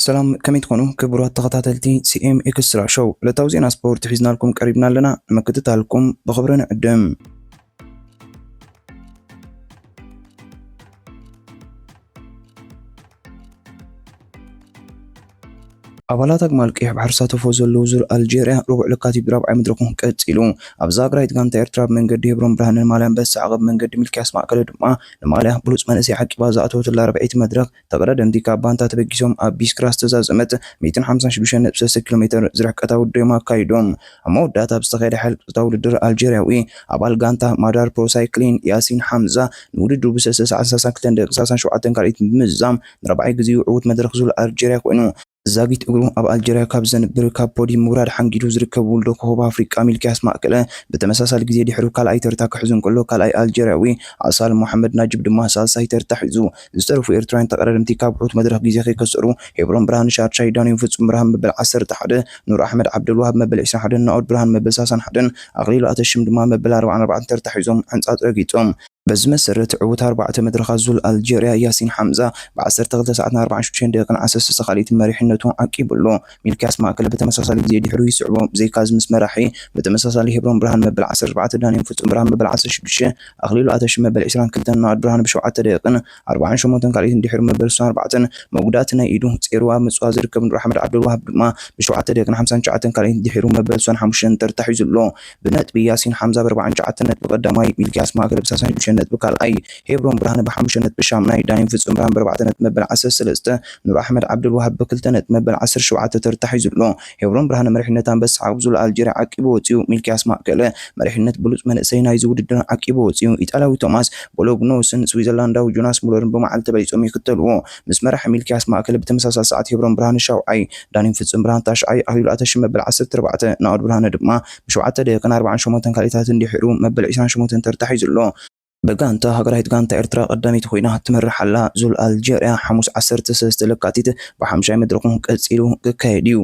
ሰላም፣ ከመይ ትኾኑ ክቡራት ተኸታተልቲ ሲ ኤም ኤክስትራ ሾው? ዕለታዊ ዜና ስፖርት ሒዝናልኩም ቀሪብና ኣለና። ንምክትታልኩም ብኽብሪ ንዕድም። ኣባላት ኣግማል ቀይሕ ባሕሪ ዝሳተፎ ዘለዉ ዙር ኣልጀርያ፣ ረቡዕ ለካቲት ብራብዓይ መድረኹ ቀጺሉ። ኣብዛ ሃገራዊት ጋንታ ኤርትራ፣ ብመንገዲ ሄብሮም ብርሃነ ንማልያ ኣንበሳ ዓቐብ፣ መንገዲ ሚልክያስ ማእከለ ድማ ንማልያ ብሉጽ መንእሰይ ዓቂባ ዝኣተወትላ ርብዒት መድረኽ፣ ተቐዳደምቲ ካብ ባንታ ተበጊሶም ኣብ ቢስክራ ዝተዛዘመት ሚእትን ሓምሳን ሽዱሽተን ነጥቢ ሰለስተ ኪሎ ሜተር ዝርሕቀታ ውድድር እዮም ኣካይዶም። ኣብ መወዳእታ ኣብ ዝተኻየደ ሓይል ቀጥታ ውድድር፣ ኣልጀርያዊ ኣባል ጋንታ ማዳር ፕሮ ሳይክሊን ያሲን ሓምዛ ንውድድሩ ብሰለስተ ሰዓት ሰላሳን ክልተን ደቂቕ ሰላሳን ሸውዓተን ካልኢት ብምዝዛም ንራብዓይ ግዜኡ ዕዉት መድረኽ ዙር ኣልጀርያ ኮይኑ። ዛጊት እግሩ ኣብ ኣልጀርያ ካብ ዘንብር፣ ካብ ፖዲየም ምውራድ ሓንጊዱ ዝርከብ ውልዶ ኮኸብ ኣፍሪቃ ሚልክያስ ማእከለ ብተመሳሳሊ ግዜ ድሕሩ ካልኣይ ተርታ ክሕዝ እንከሎ፣ ካልኣይ ኣልጀርያዊ ኣሳል ሞሓመድ ናጅብ ድማ ሳልሳይ ተርታ ሒዙ። ዝተረፉ ኤርትራውያን ተቐዳደምቲ ካብ ዕዉት መድረኽ ግዜ ከይከሰሩ፣ ሄብሮም ብርሃን ሻርሻይ፣ ዳንኤል ፍጹም ብርሃን መበል ዓሰርተ ሓደ፣ ኑር ኣሕመድ ዓብደልዋሃብ መበል ዕስራን ሓደን፣ ናኦድ ብርሃን መበል ሰላሳን ሓደን፣ ኣኽሊሉ ኣተሽም ድማ መበል ኣርባዓን ኣርባዕተን ተርታ ሒዞም ሕንጻጽ ረጊጾም። በዚ መሰረት፣ ዕዉት ኣርባዕተ መድረኻት ዙር ኣልጀርያ ያሲን ሓምዛ ብ ዓሰርተ ክልተ ሰዓትን ኣርባዓን ሽዱሽተን ደቂቕን ዓሰርተ ሰለስተ ካልኢትን መሪሕነቱ ዓቂቡ ኣሎ። ሚልክያስ ማእከለ ብተመሳሳሊ ግዜ ድሕሩ ይስዕቦ። ብዘይካዚ፣ ምስ መራሒ ብተመሳሳሊ ሄብሮም ብርሃን መበል ዓሰርተ ኣርባዕተ፣ ዳንኤል ፍጹም ብርሃን መበል ዓሰርተ ሽዱሽተ፣ ኣኽሊሉ ኣተሽ መበል ዕስራን ክልተን፣ ናኦድ ብርሃን ብሸውዓተ ደቂቕን ኣርባዓን ሸሞንተን ካልኢትን ድሕሩ መበል ሱሳን ኣርባዕተን፣ መጉዳእቲ ናይ ኢዱ ጼርዋ ምጽዋ ዝርከብ ኑር ኣሕመድ ዓብደልዋሃብ ድማ ብሸውዓተ ደቂቕን ሓምሳን ትሽዓተን ካልኢትን ድሕሩ መበል ሱሳን ሓሙሽተን ተርታ ሒዙ ኣሎ። ብነጥቢ፣ ያሲን ሓምዛ ብ ኣርባዓን ትሽዓተን ነጥቢ ቀዳማይ፣ ሚልክያስ ማእከለ ብ ሰላሳን ሽዱሽተን ነጥቢ ካልኣይ፣ ሄብሮም ብርሃነ ብ ሓሙሽተ ነጥቢ ሻምናይ፣ ዳንኤል ፍጹም ብርሃን ብ ኣርባዕተ ነጥቢ መበል ዓሰርተ ሰለስተ፣ ኑር ኣሕመድ ዓብደልዋሃብ ብ ክልተ ነጥቢ መበል ዓሰርተ ሸውዓተ ተርታ ሒዙ ኣሎ። ሄብሮም ብርሃነ መሪሕነት ኣንበሳ ዓቕብ ዙር ኣልጀርያ ዓቂቡ ወጺኡ። ሚልክያስ ማእከለ መሪሕነት ብሉጽ መንእሰይ ናይዚ ውድድር ዓቂቡ ወጺኡ። ኢጣልያዊ ቶማስ ቦሎግኖስን ስዊዘርላንዳዊ ጆናስ ሙለርን ብመዓልቲ በሊጾም ይኽተልዎ። ምስ መራሒ ሚልክያስ ማእከለ ብተመሳሳሊ ሰዓት ሄብሮም ብርሃነ ሻውዓይ፣ ዳንኤል ፍጹም ብርሃን ታሽዓይ፣ ኣኽሊሉ ኣተሽ መበል ዓሰርተ ኣርባዕተ፣ ናኦድ ብርሃነ ድማ ብሸውዓተ ደቂቕን ኣርባዓን ሸሞንተን ካልኢታትን ድሒሩ መበል ዕስራን ሸሞንተን ተርታ ሒዙ ኣሎ። ብጋንታ ሃገራዊት ጋንታ ኤርትራ ቀዳመይቲ ኮይና ትመርሕ ኣላ። ዙር ኣልጀርያ ሓሙስ ዓሰርተ ሰለስተ ለካቲት ብሓሙሻይ መድረኹ ቀጺሉ ክካየድ እዩ።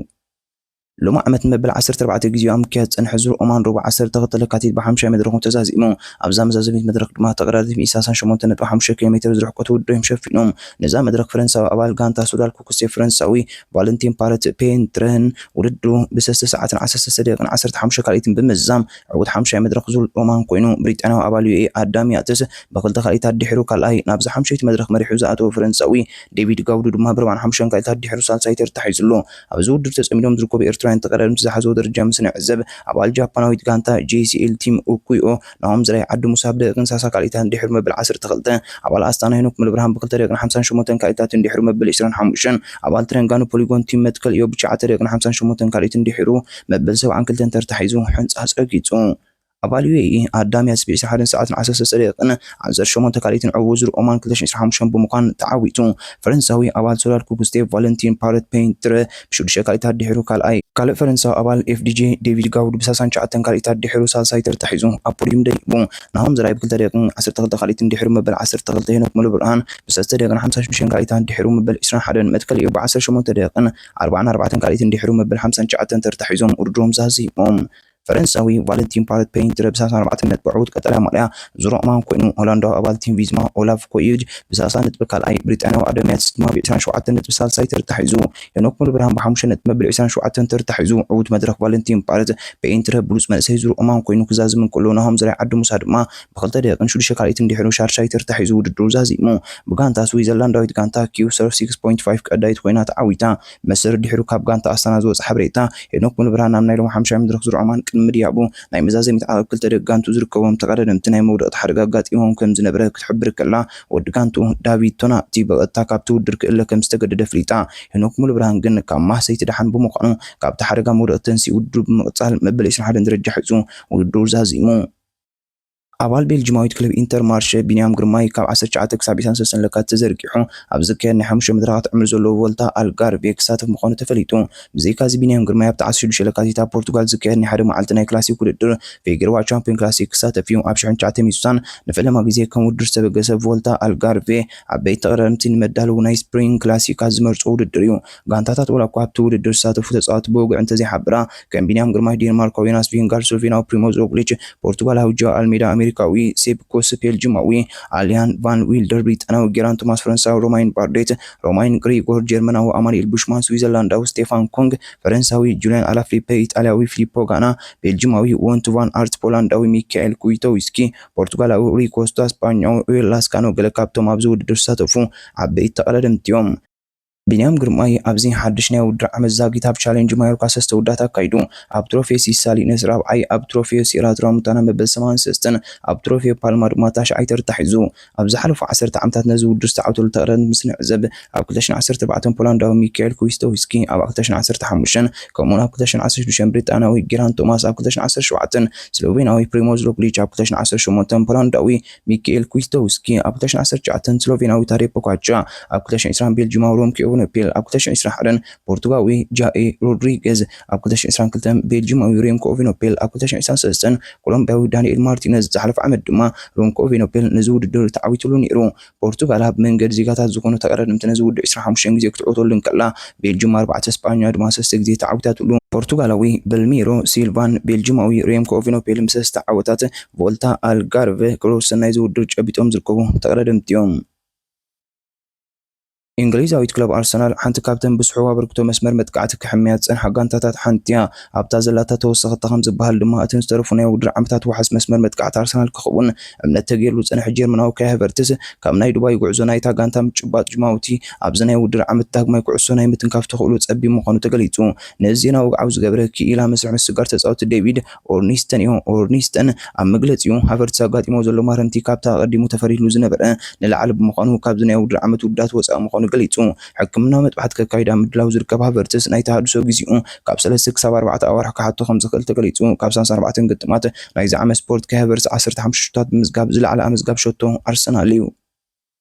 ሎሚ ዓመት መበል ዓሰርተ ኣርባዕተ ግዜኡ ኣብ ምክያድ ዝጸንሐ ዙር ኦማን፣ ረቡዕ ዓሰርተ ክልተ ለካቲት ብሓሙሻይ መድረኹ ተዛዚሙ። ኣብዛ መዛዘሚት መድረኽ ድማ ተቐዳደምቲ ሰላሳን ሸሞንተን ነጥቢ ሓሙሽተ ኪሎ ሜተር ዝርሕቀቱ ውድድር እዮም ሸፊኖም። ነዛ መድረኽ ፈረንሳዊ ኣባል ጋንታ ሶዳል ኩክስቴ፣ ፈረንሳዊ ቫለንቲን ፓረት ፔንትረን ውድድሩ ብሰለስተ ሰዓትን ዓሰርተ ሰለስተ ደቂቕን ዓሰርተ ሓሙሽተ ካልኢትን ብምዝዛም ዕዉት ሓሙሻይ መድረኽ ዙር ኦማን ኮይኑ፣ ብሪጣንያዊ ኣባል ዩ ኤ ኢ ኣዳም ያትስ ብኽልተ ካልኢታት ድሒሩ ካልኣይ፣ ናብዛ ሓሙሻይቲ መድረኽ መሪሑ ዝኣተወ ፈረንሳዊ ዴቪድ ጋውዱ ድማ ብኣርባዓን ሓሙሽተን ካልኢታት ድሒሩ ሳልሳይ ተርታ ሒዙ ኣሎ። ኣብዚ ውድድር ተጸሚዶም ዝርከቡ ኤርትራውያን ተቐዳደምቲ ዝሓዝዎ ደረጃ ምስ ንዕዘብ፣ ኣባል ጃፓናዊት ጋንታ ጄ ሲ ኤል ቲም ኡኩዮ ናሆም ዝራይ ዓዲ ሙሳ ብደቂቕን ሰላሳ ካልኢታትን ድሒሩ መበል ዓሰርተ ክልተ፣ ኣባል ኣስታና ሄኖክ ሙሉብርሃን ብክልተ ደቂቕን ሓምሳን ሸሞንተን ካልኢታትን ድሒሩ መበል ዕስራን ሓሙሽተን፣ ኣባል ትረንጋኑ ፖሊጎን ቲም መትከል ኢዮብ ብትሽዓተ ደቂቕን ሓምሳን ሸሞንተን ካልኢትን ድሒሩ መበል ሰብዓን ክልተን ተርታ ሒዙ ሕንጻጽ ረጊጹ። ኣባል ዩ ኤ ኢ ኣዳም ያትስ ብ ዕስራን ሓደን ሰዓትን ዓሰርተ ሰለስተ ደቂቕን ዓሰርተ ሸሞንተ ካልኢትን ዕዉት ዙር ኦማን ክልተ ሽሕን ዕስራን ሓሙሽተን ብምዃን ተዓዊቱ። ፈረንሳዊ ኣባል ሶዳል ኩክስቴ ቫለንቲን ፓረት ፔንትረ ብሽዱሽተ ካልኢታት ድሒሩ ካልኣይ። ካልእ ፈረንሳዊ ኣባል ኤፍ ዲ ጄ ዴቪድ ጋውድ ብሰላሳን ትሽዓተን ካልኢታት ድሒሩ ሳልሳይ ተርታ ሒዙ ኣብ ፖዲዩም ደይቡ። ናሆም ዘርኣይ ብክልተ ደቂቕን ዓሰርተ ክልተ ካልኢትን ድሒሩ መበል ዓሰርተ ክልተ፣ ሄኖክ ሙሉብርሃን ብሰለስተ ደቂቕን ሓምሳን ሽዱሽተን ካልኢታትን ድሒሩ መበል ዕስራን ሓደን፣ መትከል ኢዮብ ብዓሰርተ ሸሞንተ ደቂቕን ኣርባዓን ኣርባዕተን ካልኢትን ድሒሩ መበል ሓምሳን ትሽዓተን ተርታ ሒዞም ውድድሮም ዛዚሞም። ፈረንሳዊ ቫለንቲን ፓረት ፔንትረ ብ ሰላሳን ኣርባዕተን ነጥቢ ዕዉት ቀጠልያ ማልያ ዙር ኦማን ኮይኑ፣ ሆላንዳዊ ኣባል ቲም ቪዝማ ኦላፍ ኮዩጅ ብ ሰላሳ ነጥቢ ካልኣይ፣ ብሪጣንያዊ ኣዳም ያትስ ድማ ብ ዕስራን ሸውዓተን ነጥቢ ሳልሳይ ተርታ ሒዙ፣ ሄኖክ ሙሉብርሃን ብ ሓሙሽተ ነጥቢ መበል ዕስራን ሸውዓተን ተርታ ሒዙ ዕዉት መድረኽ ቫለንቲን ፓረት ፔንትረ ብሉጽ መንእሰይ ዙር ኦማን ኮይኑ ክዛዝም እንከሎ፣ ናሆም ዘርኣይ ዓዲ ሙሳ ድማ ብክልተ ደቂቕን ሽዱሽተ ካልኢትን ድሒሩ ሻድሻይ ተርታ ሒዙ ውድድሩ ዛዚሙ። ብጋንታ ስዊዘርላንዳዊት ጋንታ ኪው ሰር ሲክስ ፖይንት ፋይቭ ቀዳይት ኮይና ተዓዊታ። መሰረት ድሒሩ ካብ ጋንታ ኣስታና ዝወጸ ሓበሬታ፣ ሄኖክ ሙሉብርሃን ኣብ ናይ ሎሚ ሓሙሻይ መድረኽ ዙር ኦማን ቅድሚ ምድያቡ፣ ናይ መዛዘሚት ዓቐብ ክልተ ደቂ ጋንቱ ዝርከቦም ተቐዳደምቲ ናይ መውደቕቲ ሓደጋ ኣጋጢሞም ከም ዝነበረ ክትሕብር ከላ፣ ወዲ ጋንቱ ዳቪድ ቶናቲ ብቐጥታ ካብቲ ውድድር ክእለ ከም ዝተገደደ ኣፍሊጣ። ሄኖክ ሙሉብርሃን ግን ካብ ማህሰይቲ ደሓን ብምዃኑ፣ ካብቲ ሓደጋ መውደቕቲ ተንሲኡ ውድድሩ ብምቕጻል መበል ዕስራን ሓደን ደረጃ ሒዙ ውድድሩ ዛዚሙ። ኣባል ቤልጂማዊት ክለብ ኢንተርማርሸ ቢንያም ግርማይ ካብ ዓሰርተ ትሽዓተ ክሳብ ዕስራን ሰለስተን ለካቲት ተዘርጊሑ ኣብ ዝካየድ ናይ ሓሙሽተ መድረኻት ዕምሪ ዘለዎ ቮልታ ኣልጋርቬ ክሳተፍ ምዃኑ ተፈሊጡ። ብዘይካዚ፣ ቢንያም ግርማይ ኣብቲ ዓሰርተ ሽዱሽተ ለካቲት ኣብ ፖርቱጋል ዝካየድ ናይ ሓደ መዓልቲ ናይ ክላሲክ ውድድር ፌጌርዋ ቻምፒዮን ክላሲክ ክሳተፍ እዩ። ኣብ ሽሕን ትሽዓተ ሚእቲ ሱሳን ንፈለማ ግዜ ከም ውድድር ዝተበገሰ ቮልታ ኣልጋርቬ፣ ዓበይቲ ተቐዳደምቲ ንመዳለዊ ናይ ስፕሪንግ ክላሲካት ዝመርጾ ውድድር እዩ። ጋንታታት ዋላ እኳ ኣብቲ ውድድር ዝሳተፉ ተጻወትቲ ብወግዒ እንተዘይሓበራ፣ ከም ቢንያም ግርማይ ዴንማርካዊ፣ ዮናስ ቪንጋርድ ስሎቬንያዊ፣ ፕሪሞዝ ሮግሊች ፖርቱጋላዊ፣ ጆ ኣልሜዳ ኣሜሪካዊ ሴፕ ኮስ፣ ቤልጂማዊ ኣሊያን ቫን ዊልደር፣ ብሪጣንያዊ ጌራን ቶማስ፣ ፈረንሳዊ ሮማይን ባርዴት፣ ሮማይን ግሪጎር፣ ጀርመናዊ ኣማኑኤል ቡሽማን፣ ስዊዘርላንዳዊ ስቴፋን ኮንግ፣ ፈረንሳዊ ጁልያን ኣላፊሊፐ፣ ኢጣልያዊ ፊሊፖ ጋና፣ ቤልጂማዊ ዎንት ቫን ኣርት፣ ፖላንዳዊ ሚካኤል ኩዊቶውስኪ፣ ፖርቱጋላዊ ሩይ ኮስታ፣ ስጳኛዊ ኡዌል ላስካኖ ገለ ካብቶም ኣብዚ ውድድር ዝሳተፉ ዓበይቲ ተቐዳደምቲ እዮም። ቢንያም ግርማይ ኣብዚ ሓድሽ ናይ ውድድር ዓመት ዛጊት ኣብ ቻሌንጅ ማዮርካ ሰለስተ ውዳት ኣካይዱ። ኣብ ትሮፌ ሲሳሊነስ ራብዓይ፣ ኣብ ትሮፌ ሲራ ትራሙንታና መበል ሰማንያን ሰለስተን፣ ኣብ ትሮፌ ፓልማ ድማ ታሽዓይ ተርታ ሒዙ። ኣብ ዝሓለፉ ዓሰርተ ዓመታት ነዚ ውድድር ዝተዓወተሉ ተቐዳደምቲ ምስ ንዕዘብ፣ ኣብ ክልተ ሽሕን ዓሰርተ ኣርባዕተን ፖላንዳዊ ሚካኤል ኩዊስቶውስኪ፣ ኣብ ክልተ ሽሕን ዓሰርተ ሓሙሽተን፣ ከምኡውን ኣብ ክልተ ሽሕን ዓሰርተ ሽዱሽተን ብሪጣንያዊ ጊራን ቶማስ፣ ኣብ ክልተ ሽሕን ዓሰርተ ሸውዓተን ስሎቬንያዊ ፕሪሞዝ ሮግሊች፣ ኣብ ክልተ ሽሕን ዓሰርተ ሸሞንተን ፖላንዳዊ ሚካኤል ኩዊስቶውስኪ፣ ኣብ ክልተ ሽሕን ዓሰርተ ትሽዓተን ስሎቬንያዊ ታዴ ፖጋቻ፣ ኣብ ክልተ ሽሕን ዕስራን ቤልጂማዊ ሮምኪ ኦቨኖፔል፣ ኣብ ክልተ ሽሕን ዕስራን ሓደን ፖርቱጋዊ ጃኤ ሮድሪጌዝ፣ ኣብ ክልተ ሽሕን ዕስራን ክልተን ቤልጂማዊ ሬምኮ ኦቨኖፔል፣ ኣብ ክልተ ሽሕን ዕስራን ሰለስተን ኮሎምቢያዊ ዳንኤል ማርቲነዝ፣ ዝሓለፈ ዓመት ድማ ሮምኮ ኦቨኖፔል ነዚ ውድድር ተዓዊትሉ ነይሩ። ፖርቱጋል ኣብ መንገዲ ዜጋታት ዝኾኑ ተቐዳደምቲ ነዚ ውድድር ዕስራን ሓሙሽተን ግዜ ክትዕወተሉ እንከላ፣ ቤልጂም ኣርባዕተ፣ ስጳኛ ድማ ሰለስተ ግዜ ተዓዊታትሉ። ፖርቱጋላዊ በልሚሮ ሲልቫን ቤልጂማዊ ሬምኮ ኦቨኖፔል ምስ ሰለስተ ዓወታት ቮልታ ኣልጋርቨ ክብረ ወሰን ናይዚ ውድድር ጨቢጦም ዝርከቡ ተቐዳደምቲ እዮም። እንግሊዛዊት ክለብ ኣርሰናል ሓንቲ ካብተን ብስሑው ኣበርክቶ መስመር መጥቃዕቲ ክሕምያ ዝጸንሓ ጋንታታት ሓንቲ እያ። ኣብታ ዘላታ ተወሰኸታ ከም ዝበሃል ድማ፣ እተን ዝተረፉ ናይ ውድድር ዓመታት ዋሕስ መስመር መጥቃዕቲ ኣርሰናል ክኸውን እምነት ተገይርሉ ዝጸንሐ ጀርመናዊ ካይ ሃቨርትስ፣ ካብ ናይ ዱባይ ጉዕዞ ናይታ ጋንታ ምጭባጥ ጅማውቲ፣ ኣብዚ ናይ ውድድር ዓመት ዳግማይ ኩዕሶ ናይ ምትንካፍ ተኽእሎ ጸቢብ ምዃኑ ተገሊጹ። ነዚ ዜና ወግዓዊ ዝገበረ ክኢላ መስርሕ ምስግጋር ተጻወቲ ዴቪድ ኦርኒስተን እዩ። ኦርኒስተን ኣብ መግለጺኡ፣ ሃቨርትስ ኣጋጢሞ ዘሎ ማረምቲ ካብታ ኣቐዲሙ ተፈሪድሉ ዝነበረ ንላዕሊ ብምዃኑ፣ ካብዚ ናይ ውድድር ዓመት ውዳት ወጻኢ ምዃኑ ገሊጹ። ሕክምናዊ መጥባሕቲ ከካይድ ኣብ ምድላው ዝርከብ ሃቨርትስ፣ ናይ ተሃድሶ ግዜኡ ካብ ሰለስተ ክሳብ ኣርባዕተ ኣዋርሕ ክሓቶ ከም ዝኽእል ተገሊጹ። ካብ ሳልሳን ኣርባዕተን ግጥማት ናይዚ ዓመት ስፖርት፣ ካይ ሃቨርትስ ዓሰርተ ሓሙሽተ ሸቶታት ብምዝጋብ ዝለዓለ ኣመዝጋቢ ሸቶ ኣርሰናል እዩ።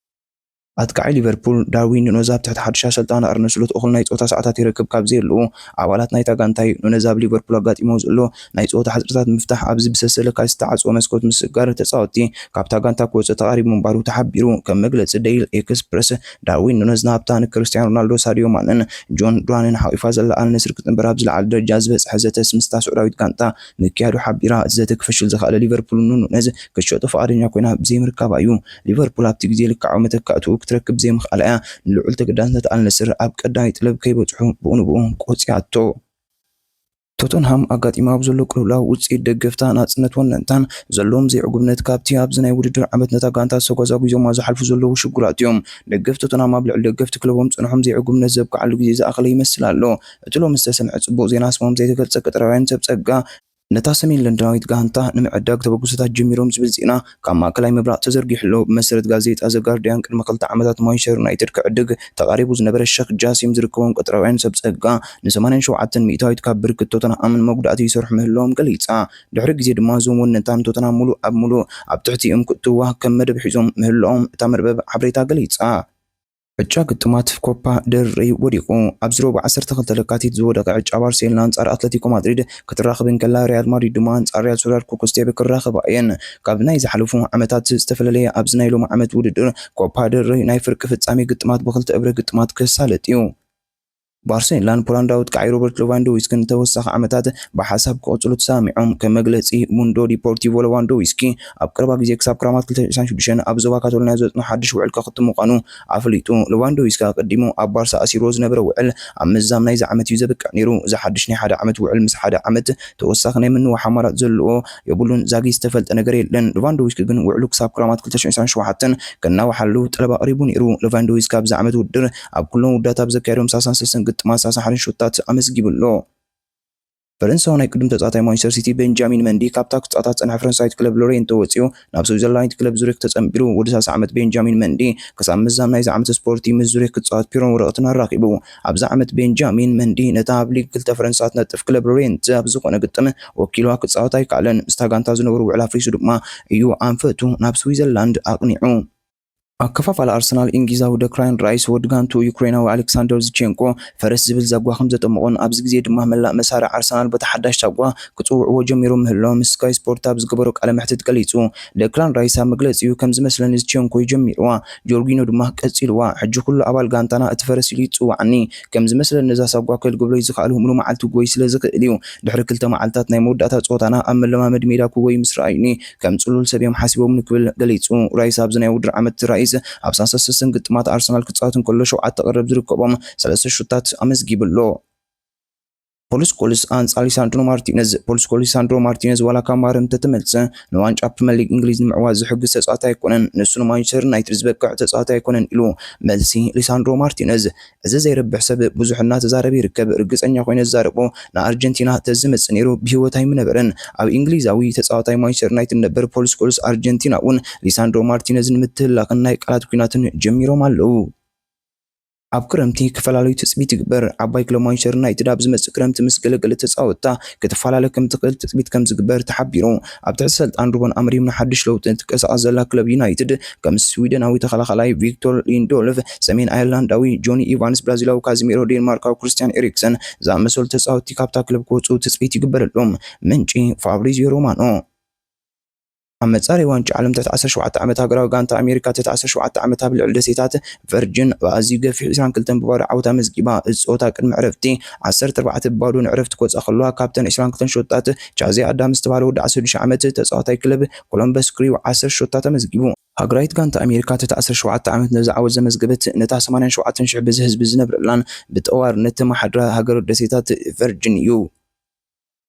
ኣጥቃዒ ሊቨርፑል ዳርዊን ኑነዝ ኣብ ትሕቲ ሓድሽ ኣሰልጣኒ ኣርነ ስሎት እኹል ናይ ጸወታ ሰዓታት ይረክብ ካብ ዘየለዉ ኣባላት ናይታ ጋንታ እዩ። ኑነዝ ኣብ ሊቨርፑል ኣጋጢሞ ዘሎ ናይ ጸወታ ሕጽረታት ንምፍታሕ ኣብዚ ብሰሰለ ካልሲ ዝተዓጽወ መስኮት ምስግጋር ተጻወትቲ ካብታ ጋንታ ክወጽእ ተቓሪቡ ምንባሩ ተሓቢሩ። ከም መግለጺ ዴይሊ ኤክስፕረስ፣ ዳርዊን ኑነዝ ናብታ ንክርስቲያኖ ሮናልዶ፣ ሳዲዮ ማነን ጆን ዱራንን ሓቒፋ ዘላ ኣል ነስር ክትንበር ኣብ ዝለዓለ ደረጃ ዝበጽሐ ዘተስ ምስታ ስዑዳዊት ጋንታ ምክያዱ ሓቢራ። እቲ ዘተ ክፈሽል ዝኸኣለ ሊቨርፑል ንኑነዝ ክትሸጦ ፍቓደኛ ኮይና ብዘይምርካባ እዩ። ሊቨርፑል ኣብቲ ግዜ ልክዓዊ መተካእትኡ ክትረክብ ዘይምኽኣላ እያ ንልዑል ተገዳስነት ኣልነስር ኣብ ቀዳማይ ጥለብ ከይበጽሑ ብኡ ንብኡ ቆጽያቶ። ቶተንሃም ኣጋጢማ ኣብ ዘሎ ቅልውላው ውጽኢት ደገፍታ ናጽነት ወነንታን ዘለዎም ዘይዕጉብነት ካብቲ ኣብዚ ናይ ውድድር ዓመት ነታ ጋንታ ዝተጓዛጒዞማ ዝሓልፉ ዘለዉ ሽጉራት እዮም። ደገፍ ቶተንሃም ኣብ ልዕሊ ደገፍቲ ክለቦም ጽንሖም ዘይዕጉብነት ዘብቅዓሉ ግዜ ዝኣኸለ ይመስል ኣሎ። እቲ ሎሚ ዝተሰምዐ ጽቡቕ ዜና ስሞም ዘይተገልጸ ቀጠራውያን ሰብ ጸጋ ነታ ሰሜን ለንደናዊት ጋንታ ንምዕዳግ ተበግሶታት ጀሚሮም ዝብል ዜና ካብ ማእከላይ ምብራቕ ተዘርጊሑ ኣሎ። ብመሰረት ጋዜጣ ዘ ጋርዲያን፣ ቅድሚ ክልተ ዓመታት ማንቸስተር ዩናይትድ ክዕድግ ተቓሪቡ ዝነበረ ሸኽ ጃሲም ዝርከቦም ቀጠራውያን ሰብ ጸጋ ንሰማንያን ሸውዓተን ሚእታዊት ካብ ብርክት ቶተንሃምን መጉዳእቲ ይሰርሑ ምህላዎም ገሊጻ። ድሕሪ ግዜ ድማ እዞም ወነንታ ንቶተንሃም ሙሉእ ኣብ ሙሉእ ኣብ ትሕቲኦም ክትዋ ከም መደብ ሒዞም ምህላዎም እታ መርበብ ሓበሬታ ገሊጻ። ዕጫ ግጥማት ኮፓ ደል ሬይ ወዲቑ። ኣብዚ ረቡዕ ዓሰርተ ክልተ ለካቲት ዝወደቐ ዕጫ ባርሴሎና ኣንጻር ኣትለቲኮ ማድሪድ ክትራኸብ እንከላ፣ ሪያል ማድሪድ ድማ ኣንጻር ሪያል ሶሲዳድ ኮኮስቴቤ ክራኸባ እየን። ካብ ናይ ዝሓለፉ ዓመታት ዝተፈለለየ ኣብዚ ናይ ሎሚ ዓመት ውድድር ኮፓ ደል ሬይ ናይ ፍርቂ ፍጻሜ ግጥማት ብክልተ እብረ ግጥማት ክሳለጥ እዩ። ባርሴሎናን ፖላንዳዊ ኣጥቃዒ ሮበርት ሌቫንዶውስኪ ንተወሳኺ ዓመታት ብሓሳብ ክቕጽሉ ተሰማሚዖም። ከም መግለጺ ሙንዶ ዲፖርቲቮ፣ ሌቫንዶውስኪ ኣብ ቀረባ ግዜ ክሳብ ክራማት ክልተ ሽሕን ዕስራን ሽዱሽተን ኣብ ዞባ ካታሎንያ ዘጽንሖ ሓድሽ ውዕል ከኽትም ምዃኑ ኣፍሊጡ። ሌቫንዶውስኪ ኣቐዲሙ ኣብ ባርሳ ኣሲርዎ ዝነበረ ውዕል ኣብ ምዝዛም ናይዚ ዓመት እዩ ዘብቅዕ ነይሩ። እዚ ሓድሽ ናይ ሓደ ዓመት ውዕል ምስ ሓደ ዓመት ተወሳኺ ናይ ምንዋሕ ኣማራጺ ዘለዎ የብሉን። ዛጊት ዝተፈልጠ ነገር የለን። ሌቫንዶውስኪ ግን ውዕሉ ክሳብ ክራማት ክልተ ሽሕን ዕስራን ሸውዓተን ከናውሓሉ ጠለብ ኣቕሪቡ ነይሩ። ሌቫንዶውስኪ ኣብዚ ዓመት ውድድር ኣብ ኩሎም ውዳት ኣብ ዘካየዶም ሰላሳን ሰለስተን ግጥማት ሰላሳን ሓደን ሾታት ኣመዝጊቡ ኣሎ። ፈረንሳዊ ናይ ቅድም ተጻዋታይ ማንቸስተር ሲቲ ቤንጃሚን መንዲ ካብታ ክትጻወታ ዝጸንሐ ፈረንሳዊት ክለብ ሎሬንት ተወጺኡ ናብ ስዊዘርላንድ ክለብ ዙሪክ ተጸንቢሩ። ወዲ ሰላሳ ዓመት ቤንጃሚን መንዲ ክሳብ ምዝዛም ናይዚ ዓመት ስፖርቲ ምስ ዙሪክ ክጻወት ፒሮን ወረቐትን ኣራኺቡ። ኣብዚ ዓመት ቤንጃሚን መንዲ ነታ ኣብ ሊግ ክልተ ፈረንሳ ትነጥፍ ክለብ ሎሬንት ኣብ ዝኾነ ግጥም ወኪልዋ ክጻወት ኣይከኣለን። ምስታ ጋንታ ዝነበሩ ውዕል ኣፍሪሱ ድማ እዩ ኣንፈቱ ናብ ስዊዘርላንድ ኣቕኒዑ። ኣከፋፋሊ ኣርሰናል፣ እንግሊዛዊ ደክላን ራይስ፣ ወዲ ጋንቱ ዩክሬናዊ ኣሌክሳንደር ዚቼንኮ ፈረስ ዝብል ዛጓ ከም ዘጠመቖን ኣብዚ ግዜ ድማ መላእ መሳርዕ ኣርሰናል በቲ ሓዳሽ ዛጓ ክጽውዕዎ ጀሚሮም ምህሎም ስካይ ስፖርት ኣብ ዝገበሮ ቃለ መሕትት ገሊጹ። ደክላን ራይስ ኣብ መግለጺኡ፣ ከም ዝመስለኒ ዚቼንኮ እዩ ጀሚርዋ፣ ጆርጊኖ ድማ ቀጺልዋ። ሕጂ ኩሉ ኣባል ጋንታና እቲ ፈረስ ኢሉ ይጽውዓኒ። ከም ዝመስለኒ ነዛ ሳጓ ከልግብሎ ዝኸኣሉ ሙሉ መዓልቲ ክጎይ ስለ ዝኽእል እዩ። ድሕሪ ክልተ መዓልታት ናይ መወዳእታ ጸወታና ኣብ መለማመዲ ሜዳ ክጎይ ምስ ረኣዩኒ፣ ከም ጽሉል ሰብ እዮም ሓሲቦምኒ ክብል ገሊጹ። ራይስ ኣብዚ ናይ ውድድር ዓመት ራይስ ኣብ ሰላሳ ሰለስተ ግጥማት ኣርሰናል ክጻወት እንከሎ ሸውዓተ ቀረብ ዝርከቦም ሰለስተ ሹታት ኣመዝጊቡ ኣሎ። ፖል ስኮልስ ኣንጻር ሊሳንድሮ ማርቲነዝ። ፖል ስኮልስ ሊሳንድሮ ማርቲነዝ ዋላ ካብ ማረም እንተተመልሰ ንዋንጫ ፕሪምየር ሊግ እንግሊዝ ንምዕዋት ዝሕግዝ ተጻዋታይ ኣይኮነን። ንሱ ንማንቸስተር ዩናይትድ ዝበቅዕ ተጻዋታይ ኣይኮነን ኢሉ። መልሲ ሊሳንድሮ ማርቲነዝ። እዚ ዘይረብሕ ሰብ ብዙሕ እናተዛረበ ይርከብ። ርግጸኛ ኮይነ ዝዛረቦ ንኣርጀንቲና ተዝመጽእ ነይሩ ብህይወት ኣይምነበረን። ኣብ እንግሊዛዊ ተጻዋታይ ማንቸስተር ዩናይትድ ነበር ፖል ስኮልስ ኣርጀንቲና እውን ሊሳንድሮ ማርቲነዝ ንምትህላኽን ናይ ቃላት ኲናትን ጀሚሮም ኣለዉ። ኣብ ክረምቲ ክፈላለዩ ትጽቢት ይግበር። ዓባይ ክለብ ማንቸስተር ዩናይትድ ኣብ ዝመጽእ ክረምቲ ምስ ገለገለ ተጻወትታ ክትፈላለ ከም ትኽእል ትጽቢት ከም ዝግበር ተሓቢሩ። ኣብ ትሕቲ ሰልጣን ሩበን ኣሞሪም ንሓድሽ ለውጢ ትንቀሳቐስ ዘላ ክለብ ዩናይትድ፣ ከም ስዊደናዊ ተኸላኻላይ ቪክቶር ሊንዶልፍ፣ ሰሜን ኣየርላንዳዊ ጆኒ ኢቫንስ፣ ብራዚላዊ ካዚሚሮ፣ ዴንማርካዊ ክርስቲያን ኤሪክሰን ዝኣመሰሉ ተጻወትቲ ካብታ ክለብ ክወጽኡ ትጽቢት ይግበረሎም። ምንጪ ፋብሪዚዮ ሮማኖ። ኣብ መጻረዪ ዋንጫ ዓለም ትሕቲ ዓሰርተ ሸውዓተ ዓመት ሃገራዊ ጋንታ ኣሜሪካ ትሕቲ ዓሰርተ ሸውዓተ ዓመት ኣብ ልዕሊ ደሴታት ቨርጅን ብኣዝዩ ገፊሕ ዕስራን ክልተን ብባዶ ዓወት ኣመዝጊባ። እዚ ጸወታ ቅድሚ ዕረፍቲ ዓሰርተ ኣርባዕተ ብባዶ ንዕረፍቲ ክወጽኣ ከለዋ፣ ካብተን ዕስራን ክልተን ሾጣት ቻዜ ኣዳምስ ዝተባህለ ወዲ ዓሰርተ ሽዱሽተ ዓመት ተጻዋታይ ክለብ ኮሎምበስ ክሪው ዓሰርተ ሾታት ኣመዝጊቡ። ሃገራዊት ጋንታ ኣሜሪካ ትሕቲ ዓሰርተ ሸውዓተ ዓመት ነዚ ዓወት ዘመዝገበት፣ ነታ ሰማንያን ሸውዓተን ሽሕ በዚ ህዝቢ ዝነብረላን ብጠዋርነት ተመሓድራ ሃገር ደሴታት ቨርጅን እዩ።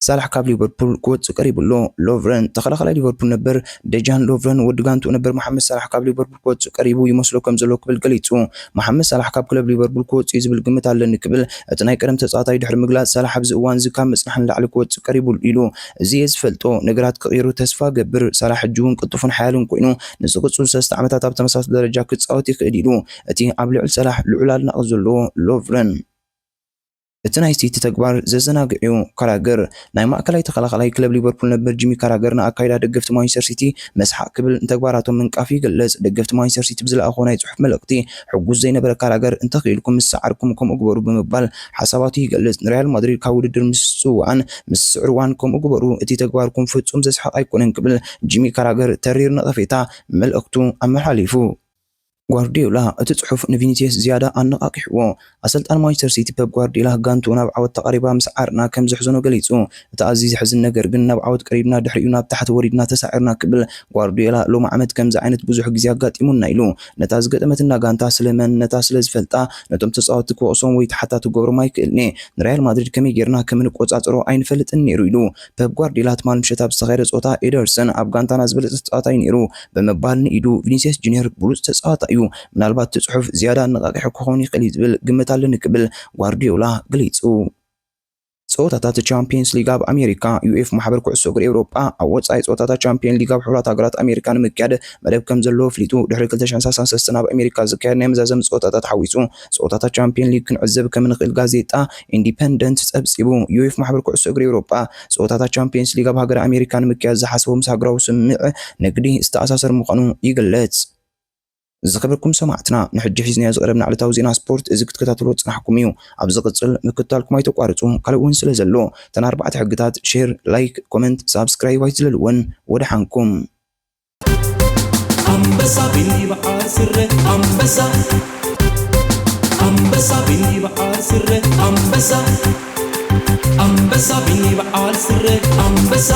ሳላሕ ካብ ሊቨርፑል ክወጽእ ቀሪቡ ኣሎ። ሎቭረን። ተኸላኻላይ ሊቨርፑል ነበር ደጃን ሎቭረን፣ ወዲ ጋንትኡ ነበር መሓመድ ሳላሕ ካብ ሊቨርፑል ክወጽእ ቀሪቡ ይመስሎ ከም ዘሎ ክብል ገሊጹ። መሓመድ ሳላሕ ካብ ክለብ ሊቨርፑል ክወጽእ እዩ ዝብል ግምት ኣለኒ ክብል እቲ ናይ ቀደም ተጻዋታይ ድሕሪ ምግላጽ፣ ሳላሕ ኣብዚ እዋን እዚ ካብ ምጽናሕ ንላዕሊ ክወጽእ ቀሪቡ ኢሉ። እዚ እየ ዝፈልጦ፣ ነገራት ክቕየሩ ተስፋ እገብር። ሳላሕ ሕጂ እውን ቅልጡፍን ሓያልን ኮይኑ ንዝቕጽሉ ሰለስተ ዓመታት ኣብ ተመሳሳሊ ደረጃ ክጻወት ይኽእል ኢሉ። እቲ ኣብ ልዕሊ ሳላሕ ልዑል ኣድናቖት ዘለዎ ሎቭረን። እቲ ናይ ሲቲ ተግባር ዘዘናግዕ እዩ። ካራገር። ናይ ማእከላይ ተኸላኻላይ ክለብ ሊቨርፑል ነበር ጂሚ ካራገር ንኣካይዳ ደገፍቲ ማንቸስተር ሲቲ መስሓቕ ክብል ንተግባራቶም ምንቃፍ ይገልጽ። ደገፍቲ ማንቸስተር ሲቲ ብዝለኣኾ ናይ ጽሑፍ መልእኽቲ፣ ሕጉስ ዘይነበረ ካራገር፣ "እንተኽኢልኩም ምስ ሰዓርኩም ከምኡ ግበሩ" ብምባል ሓሳባቱ ይገልጽ። ንሪያል ማድሪድ ካብ ውድድር ምስ ዝጽውዓን ምስ ዝስዕርዋን ከምኡ ግበሩ፣ እቲ ተግባርኩም ፍጹም ዘስሕቕ ኣይኮነን ክብል ጂሚ ካራገር ተሪር ነቐፌታ መልእኽቱ ኣመሓላሊፉ። ጓርዲዮላ። እቲ ጽሑፍ ንቪኒሲየስ ዝያዳ ኣነቓቒሕዎ። ኣሰልጣኒ ማንቸስተር ሲቲ ፔፕ ጓርዲዮላ፣ ጋንትኡ ናብ ዓወት ተቓሪባ ምስ ዓርና ከም ዘሕዘኖ ገሊጹ። እቲ ኣዝዩ ዘሕዝን ነገር ግን፣ ናብ ዓወት ቀሪብና፣ ድሕሪኡ ናብ ታሕቲ ወሪድና ተሳዒርና ክብል ጓርዲዮላ ሎሚ ዓመት ከምዚ ዓይነት ብዙሕ ግዜ ኣጋጢሙና ኢሉ። ነታ ዝገጠመትና ጋንታ ስለ መንነታ ስለ ዝፈልጣ፣ ነቶም ተጻወትቲ ክወቕሶም ወይ ተሓታቲ ክገብሮም ኣይክእልን እየ። ንሪያል ማድሪድ ከመይ ጌርና ከም እንቆጻጸሮ ኣይንፈልጥን ነይሩ ኢሉ። ፔፕ ጓርዲዮላ ትማል ምሸት ኣብ ዝተኻየደ ጸወታ፣ "ኤደርሰን ኣብ ጋንታና ዝበለጸ ተጻዋታይ ነይሩ" ብምባል ንኢዱ። ቪኒሲየስ ጁኒየር ብሉጽ ተጻዋታይ እዩ። ምናልባት እቲ ጽሑፍ ዝያዳ ኣነቓቒሑ ክኸውን ይኽእል እዩ ዝብል ግምት ኣለኒ ክብል ጓርዲዮላ ገሊጹ። ጸወታታት ቻምፒየንስ ሊግ ኣብ ኣሜሪካ። ዩኤፍ ማሕበር ኩዕሶ እግሪ ኤውሮጳ ኣብ ወጻኢ ጸወታታት ቻምፒየን ሊግ ኣብ ሕቡራት ሃገራት ኣሜሪካ ንምክያድ መደብ ከም ዘለዎ ኣፍሊጡ። ድሕሪ ክልተ ሽሕን ሰላሳን ሰለስተን ኣብ ኣሜሪካ ዝካየድ ናይ መዛዘሚ ጸወታታት ሓዊሱ ጸወታታት ቻምፒየን ሊግ ክንዕዘብ ከም ንኽእል ጋዜጣ ኢንዲፐንደንት ጸብጺቡ። ዩኤፍ ማሕበር ኩዕሶ እግሪ ኤውሮጳ ጸወታታት ቻምፒየንስ ሊግ ኣብ ሃገረ ኣሜሪካ ንምክያድ ዝሓሰቦ ምስ ሃገራዊ ስምምዕ ንግዲ ዝተኣሳሰር ምዃኑ ይግለጽ። ዝኸበርኩም ሰማዕትና፣ ንሕጂ ሒዝናዮ ዝቐረብና ዕለታዊ ዜና ስፖርት እዚ ክትከታተልዎ ዝጸናሕኩም እዩ። ኣብ ዝቕጽል ምክትታልኩም ኣይተቋርጹ፣ ካልእ እውን ስለ ዘሎ። እተን ኣርባዕተ ሕግታት፣ ሼር፣ ላይክ፣ ኮመንት፣ ሳብስክራይብ ኣይትለልወን። ወደሓንኩም። ኣንበሳ ቢበዓል ስረ ኣንበሳ፣ ኣንበሳ ቢበዓል ስረ ኣንበሳ፣ ኣንበሳ ቢበዓል ስረ ኣንበሳ።